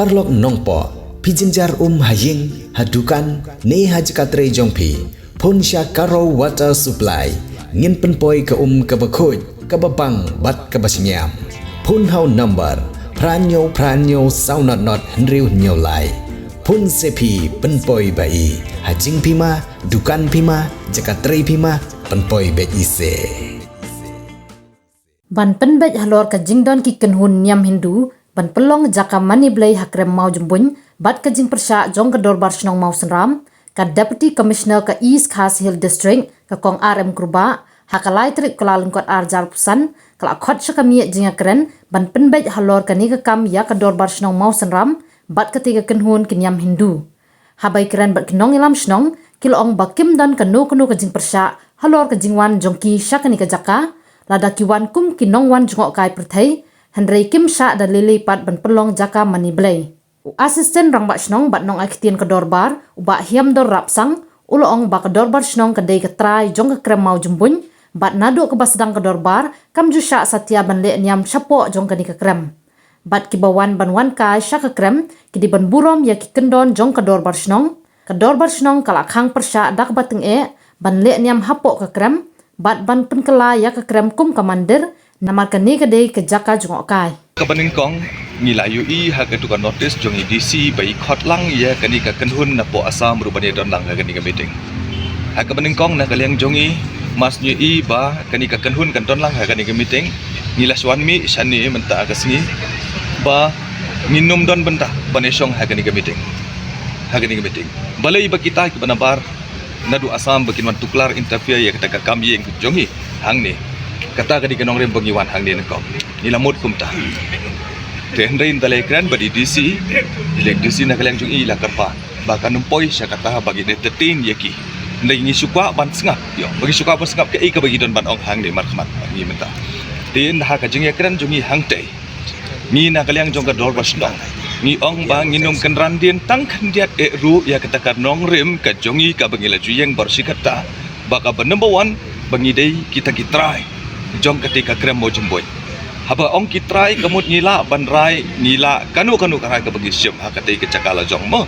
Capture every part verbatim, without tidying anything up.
Paralok nongpoh, phi jynjar um ha ïing, ha dukan, ne ha jaka trei jong phi, phone sha Karo Water Supply. Ngin pynpoi ka um kaba khuid, kaba bang bad kaba shngiam. Phone ha u number phra hynñiew phra hynñiew saw not not hynriew hynñiew lai. Phone se phi, pynpoi ba i. Ha jingphi ma, dukan phi ma, jaka trei phi ma, pynpoi beit i se. Ban pynbeit halor ka jingdon ki kynhun niam Hindu ban pynlong jaka mane Blei ha krem Mawjymbuin bad ka jingpyrshah jong ka Dorbar Shnong Mawsynram, ka Deputy Commissioner ka East Khasi Hills District, ka Kong R M Kurbah, ha ka lai tarik Kyllalyngkot arhajar arphew san, ka la khot sha ka miet jingïakren ban pynbeit halor kane ka kam ïa ka Dorbar Shnong Mawsynram bad katei ka kynhun ki niam Hindu. Haba ïakren bad ki nongïalam shnong, ki la ong ba kim don kano kano ka jingpyrshah halor ka jingwan jong ki sha kane ka jaka, lada ki wan kum ki nongwan jngohkai pyrthei, hynrei kim shah da lei lei pat ban pynlong jaka mane Blei. U Assistant Rangbah Shnong bad nongai ktien ka Dorbar, u Bah Hiamdor Rapsang, u la ong ba ka Dorbar Shnong ka dei ka trai jong ka krem Mawjymbuin, bad naduh kaba sdang ka Dorbar kam ju shah satia ban leh niam shapoh jong kane ka krem. Bad kiba wan ban wan kai sha ka krem ki dei ban burom ïa ki kyndon jong ka Dorbar Shnong. Ka Dorbar Shnong ka la khang pyrshah da kaba tyngeh ban leh niam hapoh ka krem bad ban pynkylla ïa ka krem kum ka mandir, namar kane ka dei ka jaka jngohkai. Kaba nyngkong, ngi la ïohi ha katu ka notice jong i D C ba i khot lang ïa kane ka kynhun napoh Assam ruh ban ïadon lang ha kane ka meeting. Ha kaba nyngkong, na ka liang jong i, mar shu ïohi ba kane ka kynhun kan don lang ha kane ka meeting, ngi la shu wan mih shane mynta ka sngi ba ngin ym don bynta ban ïashong ha kane ka meeting. Ha kane ka meeting, balei ba kita kiba nabar naduh Assam ba kin wan tuklar, interfere ïa kata ka kam ïing jong i hangne. Kata ka dei ka nongrim ba ngi wan hangne nyngkong. Ngi la mut kumta. Te hynrei ynda la ïakren bad i D C, i D C na ka liang jong i la kyrpad ba kan ym poi sha kata ba ngin entertain ïa ki. Hynrei ngi shu kwah ban sngap, ïoh, ba ngi shu kwah ban sngap kaei kaba ki don ban ong hangne markhmat ngi mynta. Te ha ka jingïakren jong i hangtei, ngi na ka liang jong ka Dorbar Shnong ngi ong ba ngin ym kynran dien tang khyndiat eh ruh ïa kata ka nongrim ka jong i kaba ngi la ju ïeng baroh shi katta, ba kaba number one, ba ngi dei kita ki trai jong katei ka krem Mawjymbuin. Haba ong ki trai, ka mut ngi lah ban rai, ngi lah kano kano ka rai kaba ngi shim ha katei ka jaka la jong, mo.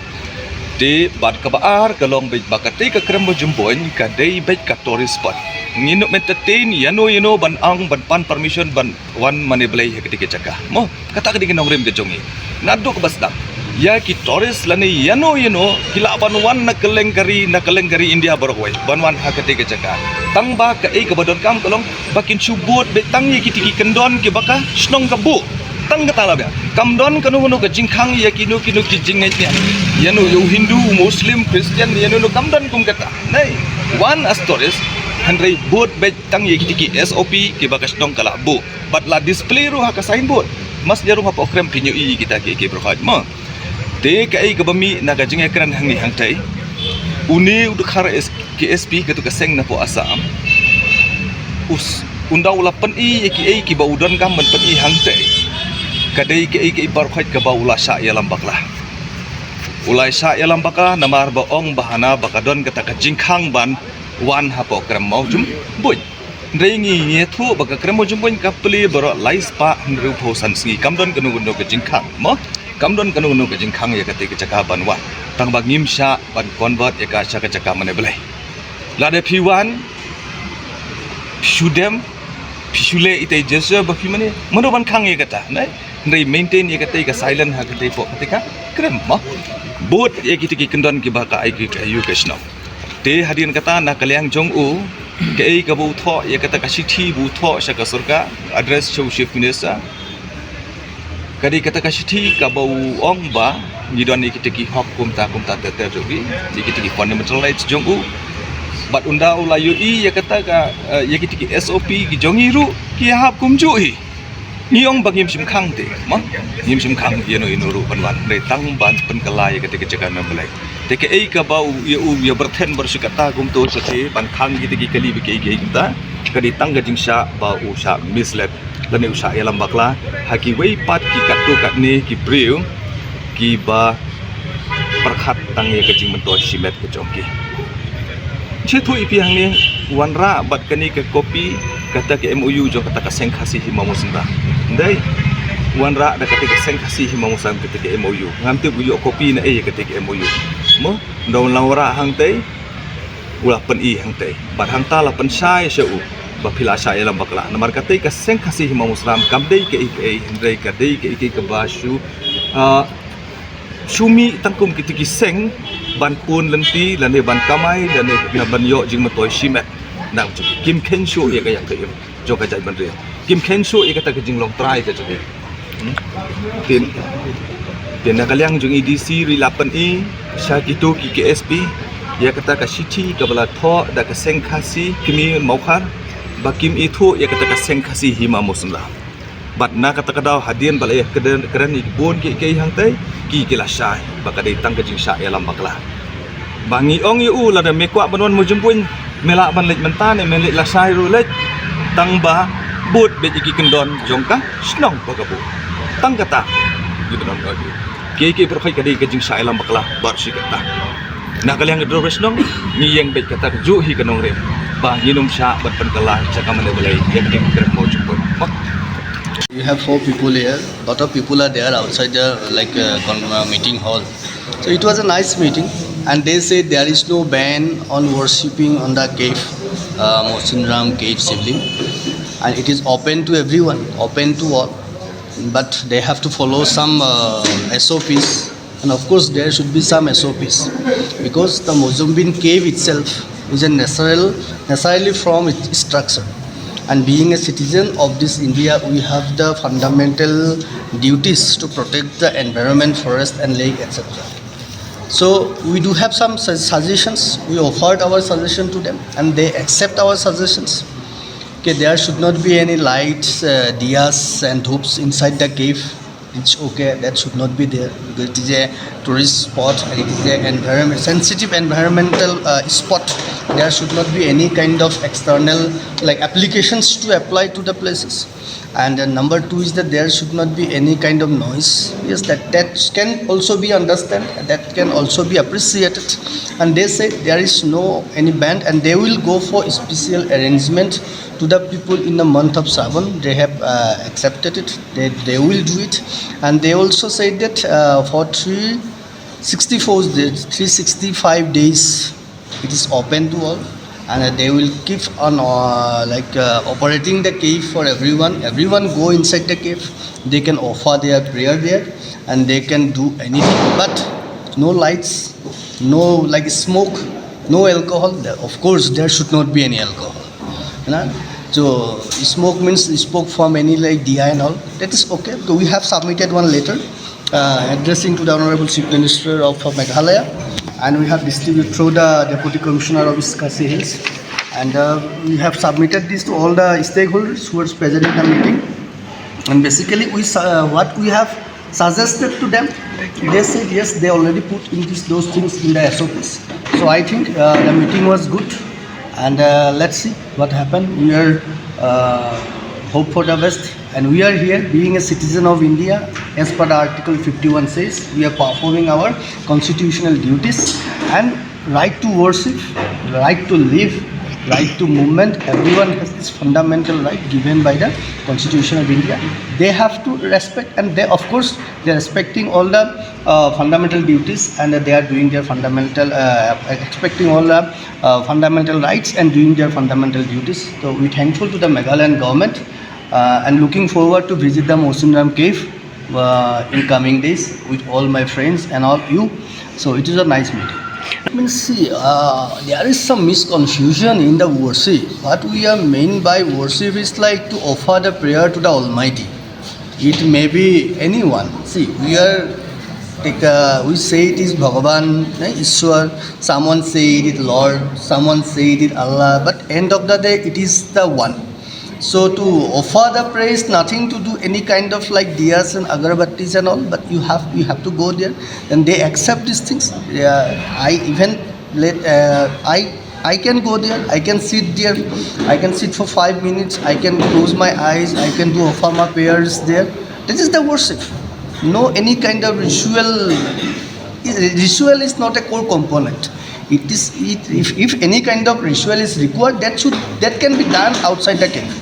Te bad kaba ar ka long beit ba katei ka krem Mawjymbuin ka dei beit ka tourist spot. Ngin ym entertain ïano ïano ban ong, ban pan permission ban wan mane Blei ha katei ka jaka, mo. Kata ka dei ka nongrim ka jong i. Naduh kaba sdang, ïa ki tourist lane ïano ïano ki lah ban wan na kylleng ka ri, na kylleng ka ri India baroh kawei ban wan ha katei ka jaka. Tang ba kaei kaba donkam ka long ba kin shu bud beit tang ïa kitei ki kyndon kiba ka shnong ka buh. Tang kata la biang. Kam don kano kano ka jingkhang ïa kino kino ki jingngeit niam, ïano ïa u Hindu, Muslim, Christian, ïano ïano, kam don kum kata. Nai, wan as tourist, hynrei bud beit tang ïa kitei ki S O P kiba ka shnong ka la buh. Bad la display ruh ha ka signboard. Mar shu ïa rung hapoh krem phin ïohi kita kiei kiei baroh, mo. Te kaei kaba mih na ka jingïakren hangne hangtei, une u dkhar S-, K S P, katu ka seng napoh Assam, u s-, ynda u la pyni ïa kiei kiba u donkam ban pyni hangtei, ka dei kaei kaei baroh kaba u la shah ïalam bakla. U la shah ïalam bakla namar ba ong ba hana ba ka don kata ka jingkhang ban wan hapoh krem Mawjymbuin. Hynrei ngi, ngi ïathuh ba ka krem Mawjymbuin ka plie baroh lai spah hynriewphew san sngi, kam don kano kano ka jingkhang, mo. Kam don kano kano ka jingkhang ïa katei ka jaka ban wan. Tang ba ngim shah ban convert ïa ka sha ka jaka mane Blei. Lada phi wan, phi shu dem, phi shu leh itei i gesture ba phi mane, mano ban khang ïa kata, nai? Hynrei maintain ïa katei ka silence ha katei poh katei ka krem, mo. Bud ïa kitei ki kyndon kiba ka ai ki, ka ïa ka shnong. Te hadien kata na ka liang jong u, kaei kaba u thoh ïa kata ka shithi ba u thoh sha ka sorkar, address sha u Chief Minister, ka dei kata ka shithi kaba u ong ba ngi don ïa kitei ki hok kumta kumta ter ter jong ngi, ïa kitei ki fundamental rights jong u. Bad ynda u la ïohi ïa kata ka, eh, ïa kitei ki S O P ki jong ngi ruh ki hap kumjuh hi. Ngi ong ba ngim shym khang te, mo? Ngim shym khang ïano ïano ruh ban wan, hynrei tang ban pynkylla ïa katei ka jaka mane Blei. Te kaei kaba u ïa, u ïa byrthen baroh shi katta kumto shatei ban khang kitei ki kali ba kiei kiei kumta, ka dei tang ka jingshah ba u shah misled lane u shah ïalam bakla ha kiwei pat ki katto katne ki briew kiba pyrkhat tang ïa ka jingmyntoi shimet ka jong ki. Shu ïathuh ïa phi hangne, wanrah bad kane ka copy kata ka M O U jong kata ka seng Khasi Hills Mawsynram. Ndei, Wanrah da katei ka seng Khasi Hima Musim katei ka M O U. Ngam tip u ïoh copy na ei katei ka M O U. Mo, nda u la wanrah hangtei, u la pyni hangtei. Bad hangta la pynshai sha u ba phi la shah ïalam bakla. Namar katei ka seng Khasi Hima Musim kam dei kaei kaei, hynrei ka dei kaei kaei kaba shu, ah, shu mih tang kum kitei ki seng ban pun lynti lane ban kamai lane na ban ïoh jingmyntoi shimet. Na jong ki, kim kheiñ shuh ïa ka ïap ka im jong ka jaitbynriew. Kim kheiñ shuh ïa kata ka jinglong trai ka jong ki. Hmm? Te, te na ka liang jong i D C ruh i la pyni sha kito ki K S P ïa kata ka shithi kaba la thoh da ka seng Khasi Kmie Mawkhar ba kim ithuh ïa kata ka seng Khasi Hima Musim. Bad na kata ka daw hadien ba la ïakren, kren ïa ki bun kiei kiei hangtei, ki, ki la shai ba ka dei tang ka jingshah ïalam bakla. Ba ngi ong ïa u, lada me kwah ban wan Mawjympuiñ, me lah ban leit mynta ne me leit lashai ruh leit, tang ba bud beit ïa ki kyndon jong ka shnong ba ka buh. Tang kata. Kiei kiei baroh ka dei ka jingshah ïalam bakla baroh shi katta. Na ka liang ka dor shnong, ngi ïeng beit kata kajuh hi ka nongrim ba ngin ym shah ban pynkylla jaka mane balei ïa ka dei ka krem Mawjympuiñ. You have four people here. Lot of people are there outside the, like, uh, con-, uh, meeting hall. So it was a nice meeting, and they say there is no ban on worshipping on the cave, uh, Mawsinram cave Shivling, and it is open to everyone, open to all. But they have to follow some, uh, S O Ps, and of course there should be some S O Ps, because the Mawjympuiñ cave itself is a natural, naturally formed structure, and being a citizen of this India, we have the fundamental duties to protect the environment, forest and lake, et cetera. So we do have some su-, suggestions. We offered our suggestion to them, and they accept our suggestions. Okay, there should not be any lights, uh, diyas and dhoops inside the cave. It's okay, that should not be there, because it is a tourist spot and it is a environment, sensitive environmental, uh, spot. There should not be any kind of external, like, applications to apply to the places. And, uh, number two is that there should not be any kind of noise. Yes, that, that can also be understand, that can also be appreciated. And they say there is no any ban, and they will go for special arrangement to the people in the month of Sawan. They have, uh, accepted it. They, they will do it. And they also said that, uh, for three sixty-four days, three sixty-five days, it is open to all, and they will keep on, uh, like, uh, operating the cave for everyone. Everyone go inside the cave. They can offer their prayer there, and they can do anything. But no lights, no, like, smoke, no alcohol. There, of course, there should not be any alcohol. You know? So smoke means smoke from any, like, diya and all. That is okay. So we have submitted one letter, uh, addressing to the Honorable Chief Minister of Meghalaya, and we have distributed through the Deputy Commissioner of East Khasi Hills, and, uh, we have submitted this to all the stakeholders who were present in the meeting. And basically, we su-, uh, what we have suggested to them, they said yes, they already put in this, those things in the S O Ps. So I think, uh, the meeting was good, and, uh, let's see what happened. We are, uh, hope for the best, and we are here being a citizen of India. As per the Article fifty-one says, we are performing our constitutional duties, and right to worship, right to live, right to movement. Everyone has this fundamental right given by the Constitution of India. They have to respect, and they, of course, they are respecting all the, uh, fundamental duties, and they are doing their fundamental, uh, expecting all the, uh, fundamental rights and doing their fundamental duties. So we thankful to the Meghalayan government, uh, and looking forward to visit the Mawsinram cave, uh, in coming days with all my friends and all you. So it is a nice meeting. I mean, see, uh, there is some misconfusion in the worship. What we are mean by worship is, like, to offer the prayer to the Almighty. It may be anyone. See, we are, like, uh, we say it is Bhagavan, eh, Ishwar. Someone say it is Lord. Someone say it is Allah. But end of the day, it is the one. So to offer the prayer is nothing to do any kind of, like, diyas and agarbattis and all, but you have, you have to go there, and they accept these things. Yeah, I even let, uh, I, I can go there, I can sit there, I can sit for five minutes, I can close my eyes, I can do offer my prayers there. This is the worship. No any kind of ritual. Ritual is not a core component. It is, it, if, if any kind of ritual is required, that should, that can be done outside the cave.